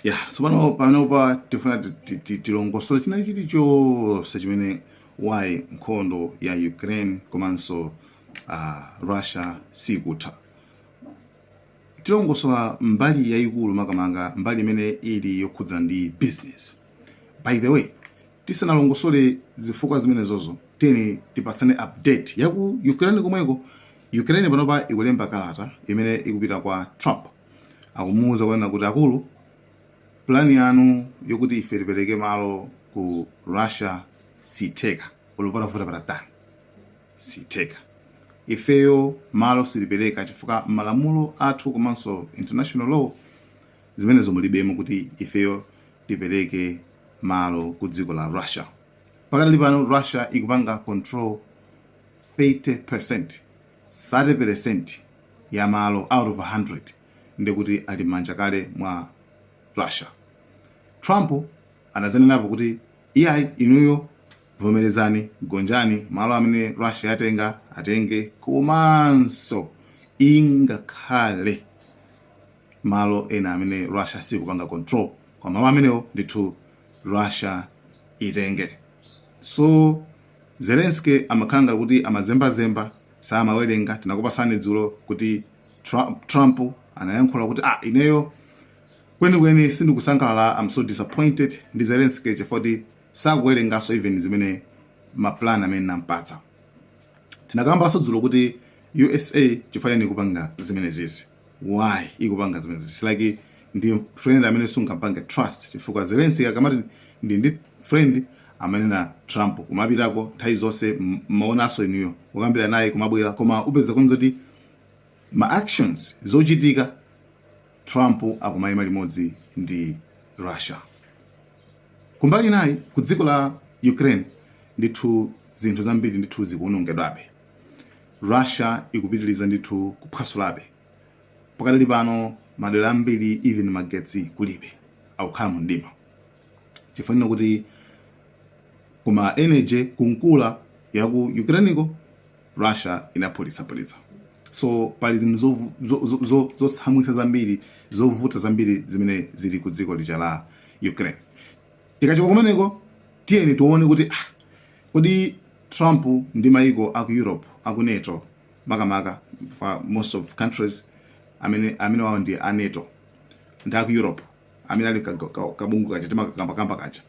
Ya, tsopano panopa tifuna tilongosole china chilichonse chimene, why nkhondo ya Ukraine komanso Russia sikutha. Tilongosola mbali yayikulu, makamaka mbali imene ili yokhudzana ndi business. By the way, tisanalongosole zifukwa zimenezozo, tiyeni tipatsane update yaku Ukraine komweko. Ukraine panopa ikulemba kalata imene ikupita kwa Trump, akumuwuza kunena kuti, "Akulu, plan yanu yokuti ife tipereke malo ku Russia sitheka. Ulipatavuta patatani, sitheka. Ifeyo malo sitipereka chifukwa malamulo athu komanso international law zimenezo mulibemo kuti ifeyo tipereke malo ku dziko la Russia." Pakadali pano Russia ikupanga control 30%, 30% ya malo out of 100, ndikuti ali m'manja kale mwa Russia. Trump anazanenapo kuti, "Iyayi, inuyo vomerezani, gonjani, malo amene Russia yatenga atenge, komanso ingakhale malo ena amene Russia sikupanga control, kwa malo amenewo ndithu Russia itenge." So Zelensky amakhala ngati kuti amazembazemba, samawerenga. Tinakupasani dzulo kuti Trump anayankhula kuti, "Ah, ineyo kwenikweni sindikusangalala, I'm so disappointed ndi Zelensky chifukwa kuti sakuwerenganso even zimene maplan amene nampatsa." Tinakambanso dzulo kuti USA chifukwa chani ikupanga zimenezizi, why ikupanga zimenezi? It's like ndi friend amene sungampange trust, chifukwa Zelensky akamati ndi friend amanena Trump, kumapitako nthawi zonse, maonanso inuyo kukambira naye, kumabwera, koma upeza kunza kuti ma actions, zochitika, Trump akumayima limodzi ndi Russia. Kumbali nayi ku dziko la Ukraine ndithu zinthu zambiri ndithu zikuwonongedwabe. Russia ikupitiriza ndithu kuphwasulabe. Pakadali pano madera ambiri even magetsi kulibe, akukhala mu mdima chifukwa kuti kuma energy kunkula yaku Ukraineko Russia inaphulitsaphulitsa. So pali zinthu zotsamwitsa zambiri, zovuta zambiri zimene zili ku dziko lija la Ukraine. Tikachoka kumeneko, tiyeni tione kuti, ah, kodi Trump ndi maiko aku Europe, aku NATO makamaka, for most of countries amene wawo ndi a NATO ndi aku Europe amene ali kabungu kaja timakambakamba kaja,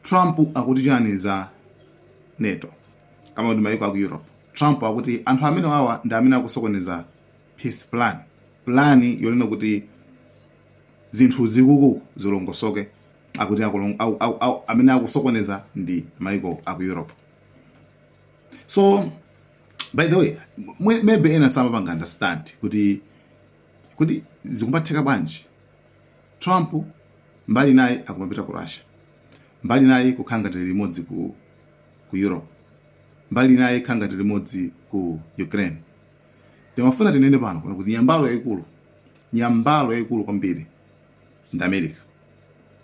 Trump akuti chani za NATO kama kuti maiko aku Europe? Trump akuti anthu amene wawa ndi amene akusokoneza peace plan, plan yonena kuti zinthu zikuku zilongosoke. Akuti amene akusokoneza ndi maiko aku Europe. So by the way, maybe ena samapanga understand kuti zikumatheka bwanji Trump mbali naye akumapita ku Russia, mbali naye kukhala ngati limodzi ku Europe, mbali naye kukhala ngati limodzi ku Ukraine. Timafuna tinene pano kuno kuti nyambalo yayikulu, nyambalo yayikulu kwambiri ndi America.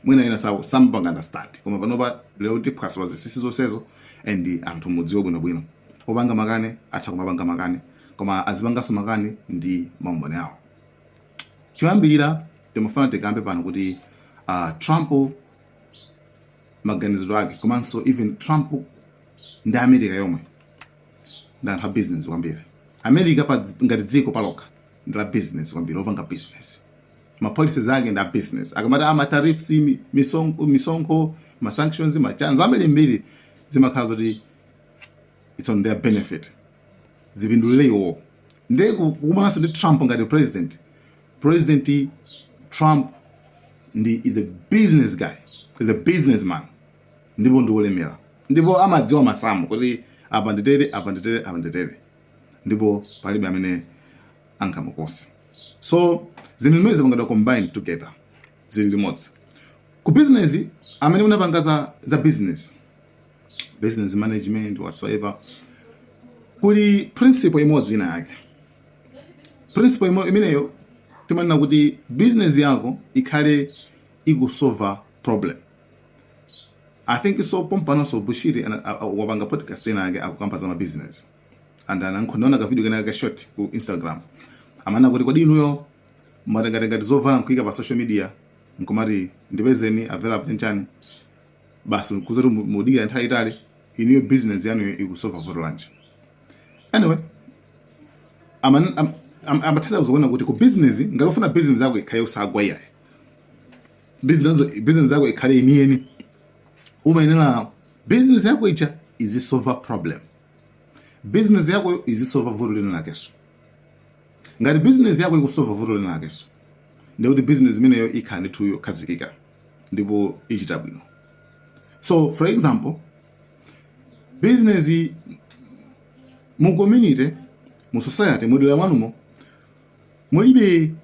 Mwina ena samapanga understand, koma panopa lero tiphwasula zinsinsi zonsezo and anthu mudziwe bwinobwino. Opanga makane atha kumapanga makane, koma azipanganso makane ndi maumboni awo. Choyambirira timafuna tikambe pano kuti Trump maganizidwe ake, komanso even Trump ndi America yomwe, ndi anthu a business kwambiri. America ngati dziko palokha ndi la business kwambiri, opanga business. Ma policies ake ndi a business. Akamati ama tariffs, misonkho, ma sanctions, machanza ambirimbiri, zimakhala zoti it's on their benefit, zipindulire iwo. Ndiye kukumananso ndi Trump ngati president, President Trump ndi is a business guy, is a businessman, ndipo ndi wolemera, ndipo amadziwa masamu kuti apa nditere, apa nditere, apa nditere, ndipo palibe amene angamukose. So zinthu zimene zipangidwa combine together, zili limodzi ku business. Amene munapanga za business, business management, whatsoever, kuli principle imodzi ina yake. Principle imeneyo timanena kuti business yako ikhale ikusolva problem. I think so pompanonso Bushiri wapanga podcast ina yake akukamba za ma business and anaona ka video kena ka short ku Instagram, amanena kuti, kodi inuyo Mwatengatenga tizovala nkuika pa social media, nkumati ndipezeni available chanchani, basi kuzoti mudikira nthawi itali. Iniyo business yanuyo ikusolva vuto lanji? Anyway, amatanthauza kuona kuti ku business, ngati ufuna business yako ikhale usagwa iyayi, business yako ikhale iniyeni, umayenera business yako ija izisolva problem, business yako izisolva vuto lina lakenso. Ngati business yako ikusolva vuto lina lakenso, ndikuti business imeneyo ikhala ndithu yokhazikika ndipo ichita bwino. So for example, business mu community, mu society, mudera mwanumo mulibe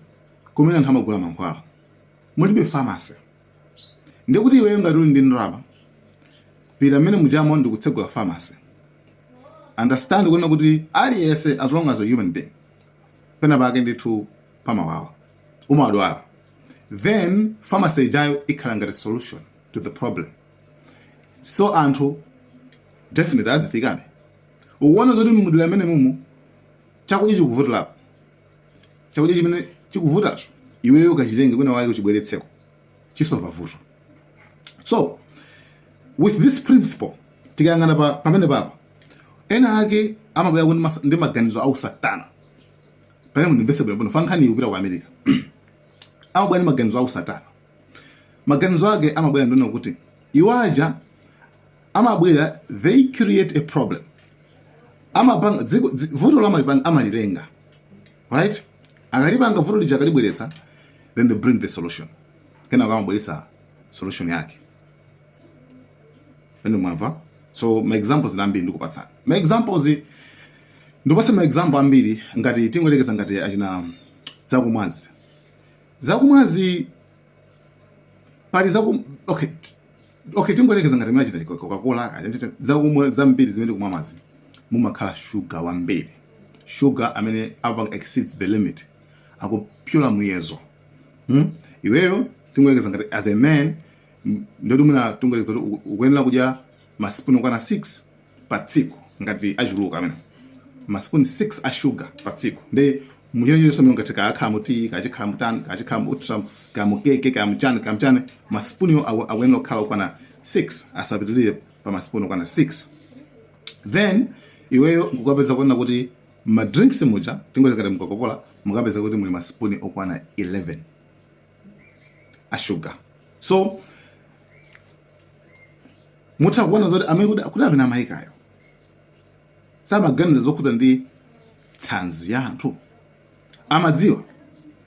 kumene anthu amagula mankhwala, mulibe pharmacy. Ndikuti iweyo ngati uli ndi ndalama, pita mmene mujamo ndikutsegula pharmacy. Understand kuona kuti aliyense, as long as a human being, pena pake ndithu pamawawa, umadwala, then pharmacy ijayo ikhala ngati solution to the problem. So anthu definitely azifikabe. Ukuona zoti mudera mmene mumu chakudya chikuvutirapo, chakudya chimene chikuvutacho iweyo ukachitenge kwina wake uchibweretseko, chisolva vuto. So with this principle, tikayang'ana pa pamene papa, ena ake amabwera kuti ndi maganizo au satana. Pamene mundimvetse bwinobwino, fankhani ikupita ku America. Amabwera ndi maganizo au satana. Maganizo ake amabwera ndona kuti iwaja amabwera, they create a problem, amapanga dziko vuto lamalipanga, amalilenga, right? Akalipanga vuto lija, akalibweretsa, then they bring the solution. Kenako amabweretsa solution yake pene mwamva. So ma examples ndi ambiri, ndikupatsani ma examples, ndikupatsa ma example ambiri. Ngati tingoyerekeza ngati achina zakumwazi, zakumwazi pali zaku okay, tingoyerekeza ngati mene achita Coca-Cola, zakumwa zambiri zimene tikumwa mazi mumakhala sugar wambiri, sugar amene apanga exceeds the limit, akupyola muyezo, Iweyo tingoyerekeza ngati as a man, ndoti mwina tingoyerekeza kuti ukuyenera kudya masipuni okwana 6 pa tsiku, ngati achuluka amene masipuni 6 a sugar pa tsiku. Ndi muchina chilichonse mene ngati kakhala mu tea, kachikhala mutani, kachikhala mu ultra, kamukeke, kamuchani, kamuchani, masipuniyo akuyenera kukhala okwana 6, asapitirire pa masipuni okwana 6. Then iweyo nkukapeza kuona kuti ma drinks muja, tingoyerekeza ngati Coca-Cola, mukapeza kuti muli masipuni okwana 11 a sugar. So mutha kuona zoti amene kuti amene amayikayo samaganiza zokhuza ndi thanzi ya anthu. Amadziwa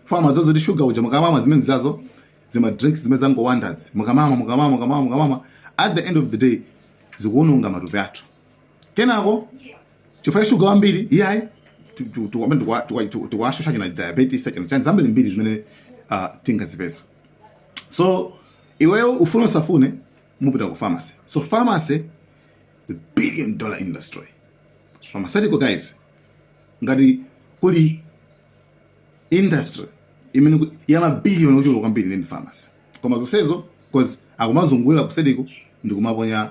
fo, amadziwa zoti sugar uja mukamamwa zimene zazo, zima drinks zimene zangowandazi, mukamamwa, mukamamwa, mukamamwa, mukamamwa, at the end of the day zikuwononga matupi athu. Kenako chifukwa cha sugar wambiri, iyayi, tikuwashosha china diabetes, china chani, zambiri mbiri zimene tingazipeza. So iweyo ufune usafune mupita ku pharmacy. So pharmacy is a billion dollar industry, pharmaceutical guys. Ngati kuli industry imene ya mabiliyoni ochuluka kwambiri, ndi pharmacy. Koma zonsezo cause akumazungulira kusediko ndikumaponya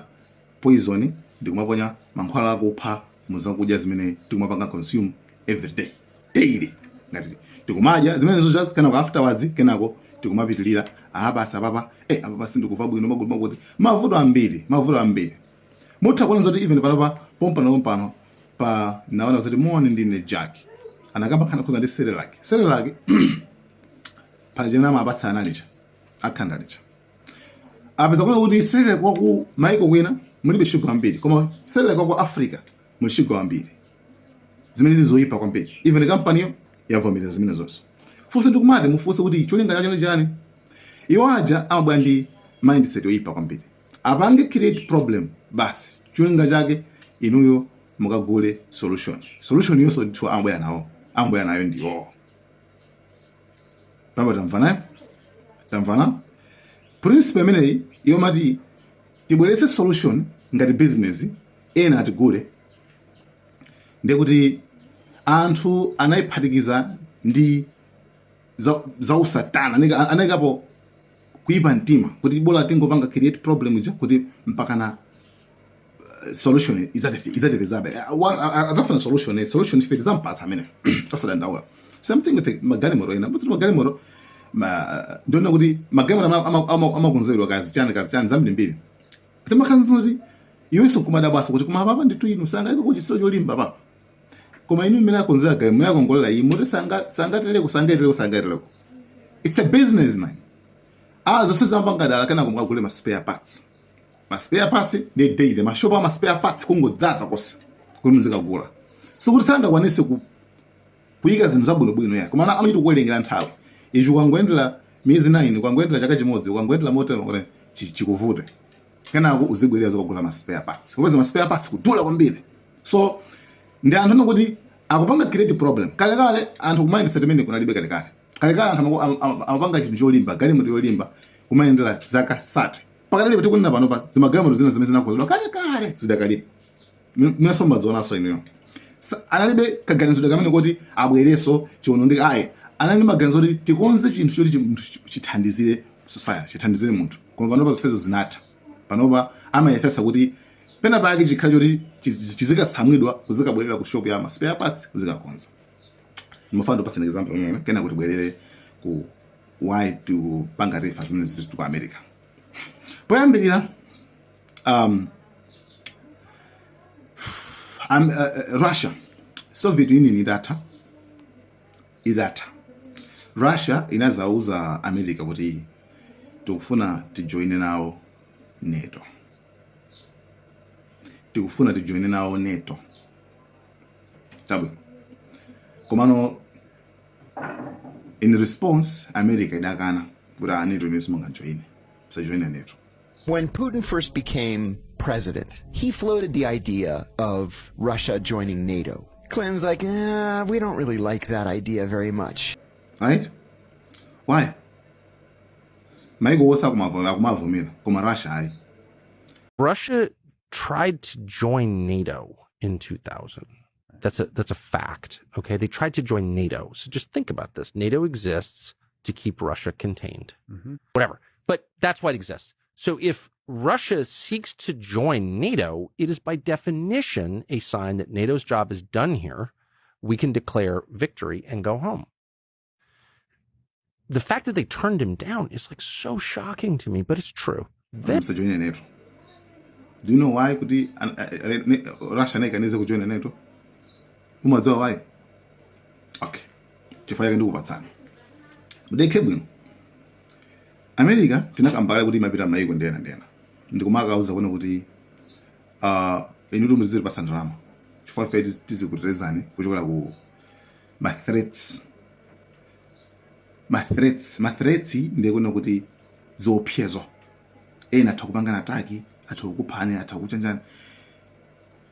poison, ndikumaponya mankhwala akupha muzakudya zimene tikumapanga consume every day, daily. Ngati tikumadya zimenezo, kenako afterwards, kenako tikumapitilira, aha, basi, apapa, apapa sindikuva bwino, makuti makuti, mavuto ambiri, mavuto ambiri. Mutha kuona zoti even panopa, pompano pompano pa, naona zoti moni ndine Jack anakamba nkhani khuza ndi Cerelac. Cerelac pachena amapatsa ana lija, akhanda lija. Apeza kuona kuti Cerelac waku maiko kwina mulibe shuga ambiri, koma Cerelac waku Africa muli shuga ambiri, zimene zizoyipa kwambiri. Even kampaniyo yavomereza zimene zonse. Funso ndikumati mufunse kuti cholinga chacho ndi chani? Iwo aja amabwera ndi mindset yoyipa kwambiri, apange create problem basi, cholinga chake inuyo mukagule solution. Solution yonso ndithu amabwera nawo, amabwera nayo ndiwo pamba. Tamvana? Tamvana? Principle imeneyi yomati tibweretse solution ngati business, ena atigule, ndekuti anthu anayiphatikiza ndi za usatana, anayikapo kuyipa mtima kuti bola tingopanga create problem ija kuti mpakana solution izatipezabe. Azafuna solution, solution ife tizampatsa amene, osadandaula. Same thing with magalimoto ena. Mutsiti magalimoto ma ndiona kuti magalimoto amakonzedwa kazichani kazichani zambirimbiri. Zimakhala zoti iwenso nkumadabwaso kuti koma papa ndithu inu sangaike kuchiso cholimba papa, koma inu mmene akonzera galimoto, mmene akongolera iyi, muti sangatereko, sangaitereko, sangaitereko. It's a business, man. Ah, zonse zamapanga dala kenako mukagule ma spare parts. Ma spare parts ndi daily mashopu ama spare parts kungodzaza konse kuti muzikagula. So kuti sangakwanise kuyika zinthu zabwinobwino ya, koma amachita kuwerengera nthawi ichi, ukangoyendera miyezi 9, ukangoyendera chaka chimodzi, ukangoyendera motero kuti chikuvute, kenako uzibwerera zokagula ma spare parts, kupeza ma spare parts kudula kwambiri. So ndi anthu anakuti akupanga create problem. Kalekale anthu kumayendetsa timene kunalibe kalekale. Kalekale anthu amapanga chinthu cholimba, galimoto yolimba kumayendera zaka 30. Pakadalipo tikunena panopa, zimagalimoto zina zimene zinakonzedwa kalekale zidakalipo, minaso madzionanso inuyo. Analibe kaganizidwe kamene kuti abwereso chiwonongeke, ayi. Anali ndi maganizo kuti tikonze chinthu choti munthu chithandizire society, chithandizire munthu. Koma panopa zonsezo zinatha. Panopa amayesesa kuti pena pake chikhale choti chizikatsamwidwa, kuzikabwerera ku shop ya ma spare parts, kuzikakonza. Ndimafuna ndipaseni example imene kena kuti bwerere ku why tikupanga refer zimene zili ku America. Poyambirira, Russia, Soviet Union itatha, Russia inazauza America kuti tikufuna tijoine nawo NATO, tikufuna tijoine nawo NATO. Chabwino. Komano in response America idakana kuti a NATO ine simungajoine, musajoine NATO. When Putin first became president, he floated the idea of Russia joining NATO. Clinton's like, "Eh, we don't really like that idea very much." Right? Why? Maiko wose akumavomera, koma Russia ayi. Russia tried to join NATO in 2000. That's a fact. Okay, they tried to join NATO. So just think about this. NATO exists to keep Russia contained. Whatever. But that's why it exists. So if Russia seeks to join NATO, it is by definition a sign that NATO's job is done here. We can declare victory and go home. The fact that they turned him down is like so shocking to me, but it's true. Then Musajoine NATO. Do you know why kuti Russia naikanize kujoina NATO? Mumadziwa why? Okay, chifukwa chake ndikupatsani, mudekhe bwino. America tinakambala kuti imapita maiko ndena ndena ndikumakauza kuona kuti inu muzitipatsa ndalama chifukwa ife tizikutetezani kuchokera ku ma threats. Ma threats, ma threats ndiye kuona kuti ziopsezo, ena atha kupangana attack, atha kukuphani, atha kuchanjani.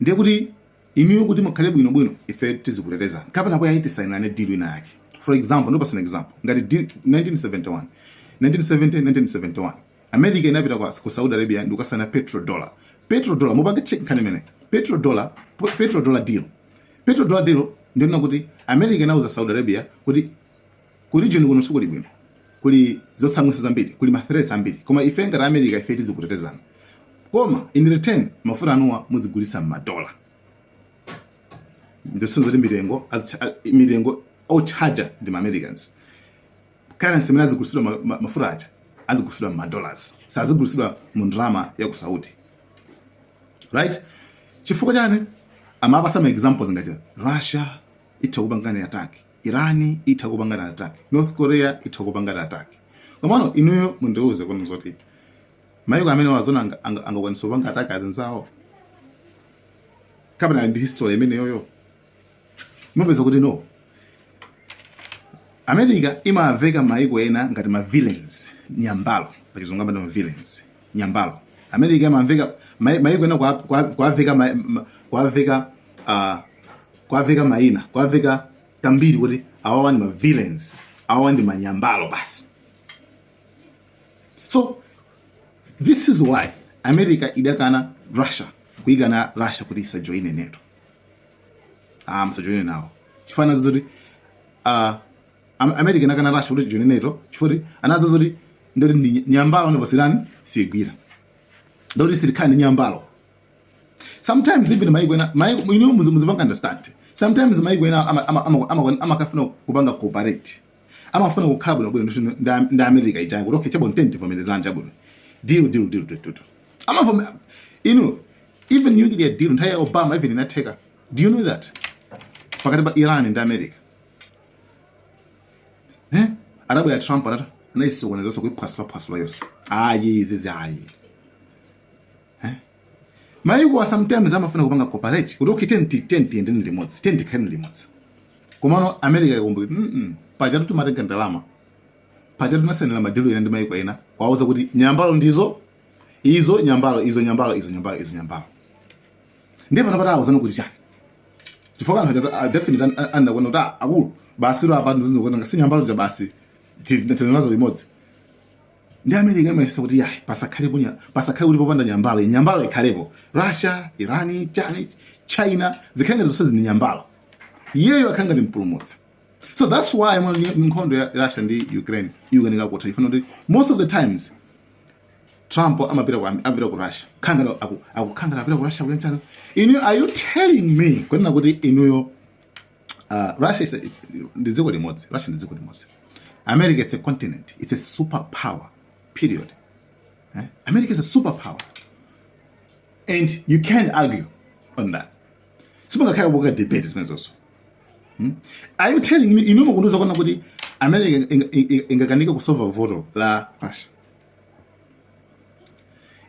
Ndiye kuti inuyo kuti mukhale bwinobwino, ife tizikutetezani, kapena po yayi tisainane deal ina yake. For example, ndipasana example ngati deal 1971, 1970, 1971, America inapita ku Saudi Arabia ndikukasana petrodollar. Petrodollar, mupange check nkhani imene, petrodollar, petrodollar deal. Petrodollar deal ndiyonena kuti America inauza Saudi Arabia kuti ku region kuno sikuli bwino, kuli zotsamwitsa zambiri, kuli ma threats ambiri, koma ife ngati America ife tizikutetezani, koma in return mafuta anuwa muzigulitsa m'madola. Ndisonza kuti mitengo mitengo otchaja ndi ma Americans. Currency imene azigulitsidwa mafuta aja azigulitsidwa m'madollars, sazigulitsidwa mu ndalama ya ku Saudi, right? Chifukwa chani? Amapasa ma examples ngati Russia itha kupangana attack, Iran itha kupangana attack, North Korea itha kupangana attack. Komano inuyo mundiuze kuno zoti maiko amene wazona angakwanisa kupanga attack azinzawo kapena ndi history imeneyoyo? Mupeza kuti no, America imaveka maiko ena ngati ma villains, nyambalo. Pachizungu amati ma villains, nyambalo. America imamveka maiko ena kuwaveka kuwaveka mayina, kuwaveka kambiri kuti awawa ndi ma villains, awawa ndi manyambalo basi. So this is why America idakana Russia, kuikana Russia kuti isajoine NATO. Ah, musajoine nawo chifukwa anazo zoti America inakana Russia kuti joine NATO chifukwa kuti anazo zoti ndoti ndi nyambalo, ndipo sirani sigwira, ndoti silikhala ndi nyambalo. Sometimes even maiko ena, maiko inu muzipanga understand. Sometimes maiko ena amakafuna kupanga cooperate, amafuna kukhala bwinobwino ndi America ija kuti okay, chabwino, tiyeni tivomerezane, chabwino, deal, deal, deal, deal, deal. Amavome inu, even nuclear deal nthawi ya Obama even inatheka. Do you know that? Pakati pa Iran ndi America, eh? Atabwera Trump anata anayisokonezanso, kuiphwasulaphwasula yonse. Ayi, izizi ayi, eh? Maiko sometimes amafuna kupanga cooperate kuti okay, tiyeni tiyendeni limodzi, tiyeni tikhaleni limodzi. Komano America ikumbuka, pajatu timatenga ndalama, pajatu tinasainira ma deal ena ndi maiko ena kwauza kuti nyambalo ndizo izo, nyambalo izo, nyambalo izo, nyambalo izo, nyambalo. Ndiye pano patauzana kuti chani? Chifukwa anthu achaza definitely anakuona kuti akulu basi lo apa ndikuona ngasi nyambalo za basi tili nazo limodzi. Ndi America imayesa kuti yayi, pasakhale punya, pasakhale kuti popanda nyambalo, nyambalo ikhalepo. Russia, Iran, chani, China, zikhale ngati zonse ndi nyambalo, iyeyo akhale ngati mpulumutsi. So that's why nkhondo ya Russia ndi Ukraine ikukanika kutha, ifuna kuti most of the times Trump amapita ku Russia, khangala akukhangala apita ku Russia kuyanchana. Inu, are you telling me kunena kuti inuyo Russia ndi dziko limodzi, Russia ndi dziko limodzi, America is a continent, it's a super power, period, eh? America is a super power and you can't argue on that. Simungakhale kubuka debate zimenezozo. Are you telling me, inu mukundiuza kuona kuti America ingakanika kusolva vuto la Russia?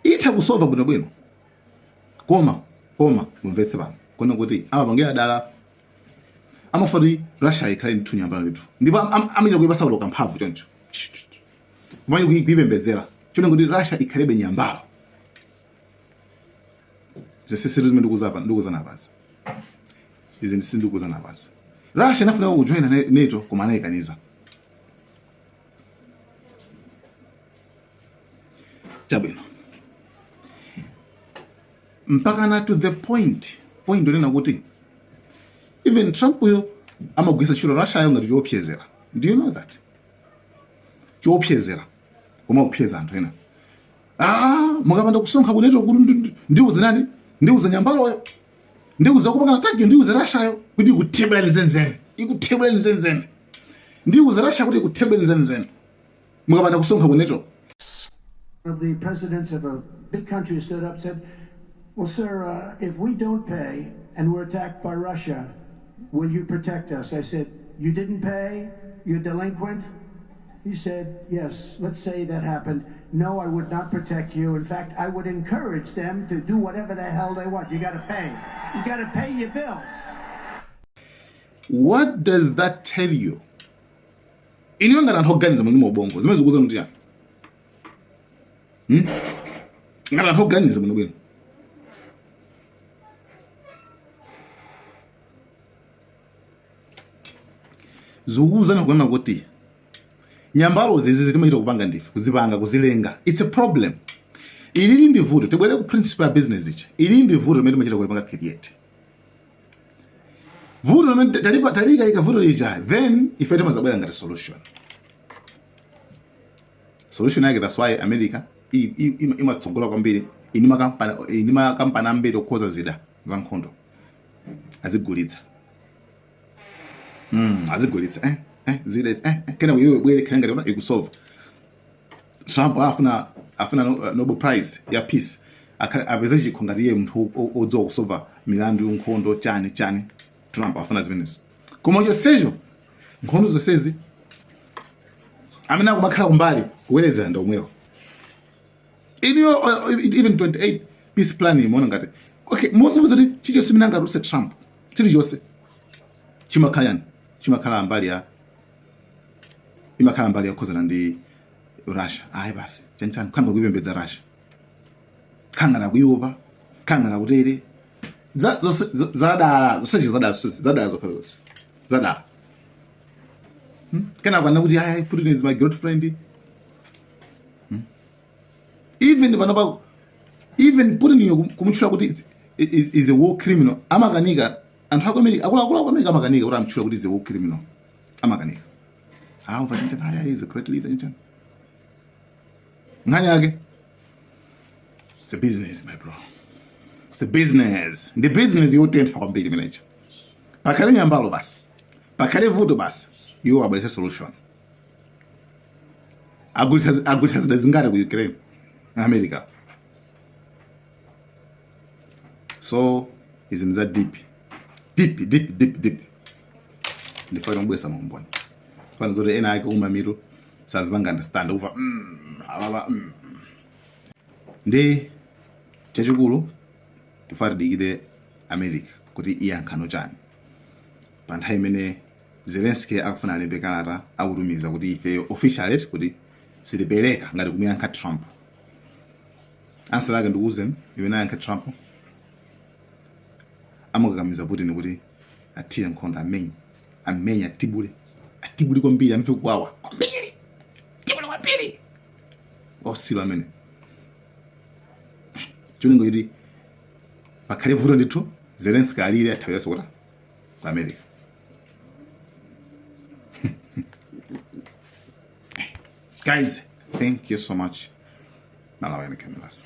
Itha kusolva bwinobwino, koma mumvetse pano kuona kuti amapangira dala, amafuna kuti Russia ikhale ndithu nyambalo ndithu, ndipo amachita kuipasa kuloka mphamvu choncho, kumene kuipembedzera choncho kuti Russia ikhalebe nyambalo. Zesesiru zimene ndikuzana apazi, izi ndikuzana apazi. Russia inafuna kujoina NATO koma anayikaniza. Chabwino, mpakana to the point onena kuti even Trump uyo amagwisa ntchito Russia yo ngati chiopsezera. Do you know that? Chiopsezera, koma kupseza anthu ena, ah, mukapanda kusonkha ku NATO kuti ndiuze nani, ndiuze nyambaloyo, ndiuze kupangana taki, ndiuze Russia yo kuti ikuthebelani zenizeni, ikuthebelani zenizeni, ndiuze Russia kuti ikuthebelani zenizeni mukapanda kusonkha ku NATO. One of the presidents of a big country stood up and said, well, sir, if we don't pay and we're attacked by Russia, will you protect us? I said, you didn't pay? You're delinquent? He said, yes, let's say that happened. No, I would not protect you. In fact, I would encourage them to do whatever the hell they want. You got to pay. You got to pay your bills. What does that tell you? Iniyo ngati anthu oganiza mwini mubongo, zimene zikuuza kuti yani? Ngati anthu oganiza mwini bwino. Zikukuuzani kunena kuti nyambalo zizi zitimachita kupanga ndife, kuzipanga, kuzilenga. It's a problem. Ilili ndi vuto, tibwere ku principle ya business ichi. Ilili ndi vuto limene timachita kulipanga create. Vuto limene talika vuto lija, then ife timazabwera ngati solution. Solution yake, that's why America imatsogola kwambiri, ini makampani ambiri okhoza zida za nkhondo azigulitsa. Azigulitsa zida izi, kena iwe bwere khale ngati una ikusolve. Trump afuna Nobel Prize ya peace, akhale apeze chikho ngati iye munthu odziwa kusolva milandu nkhondo chani chani. Trump afuna zimenezo, koma chonsecho nkhondo zonsezi amene akumakhala kumbali kuwerezera ndi omwewo. Iniyo even 28 peace plan imaona ngati okay, muza kuti chilichonse imene angatulutse Trump, chilichonse chimakhala yani, chimakhala mbali ya, imakhala mbali yokhuzana ndi Russia. Ayi basi, chanchani khanga kuipembedza Russia, khanga nakuiopa, khanga nakutere zonse zadala zonse zadala zonse zadala zokha zonse zadala. Kena kwana kuti ayi, Putin is my great friend. Even panopa, even Putin yo kumutchula kuti is a war criminal amakanika. Anthu aku America, akuluakulu aku America amakanika kuti amutchula kuti is a war criminal, amakanika. Ah, umva chinchani, ayi, is a great leader chinchani. Nkhani yake it's a business, my bro, it's a business. Ndi business yotentha kwambiri imeneyi. Pakhale nyambalo basi, pakhale vuto basi, iwo abweretse solution. Agulitsa zida zingati ku Ukraine America? So izi ndi za deep deep deep deep deep, ndifuna kubwesa maumboni fana zoti ena ake umamitu sazipanga understand kuva ababa Ndi chachikulu tifuna tidikire America kuti iyankhano chani pa nthawi imene Zelensky akufuna alembe kalata akutumiza kuti ifeyo officially kuti sitipereka, ngati kumuyankha Trump. Answer lake ndikuwuzeni imene ayankhe Trump, amukakamiza Putin kuti athire nkhondo, amenye amenye, atibule atibule kwambiri, amve kuwawa kwambiri, tibule kwambiri osilo amene cholinga kuti pakhale vuto ndithu, Zelensky alire athawirenso kuti ku America. Guys, thank you so much. Malawian Cameras.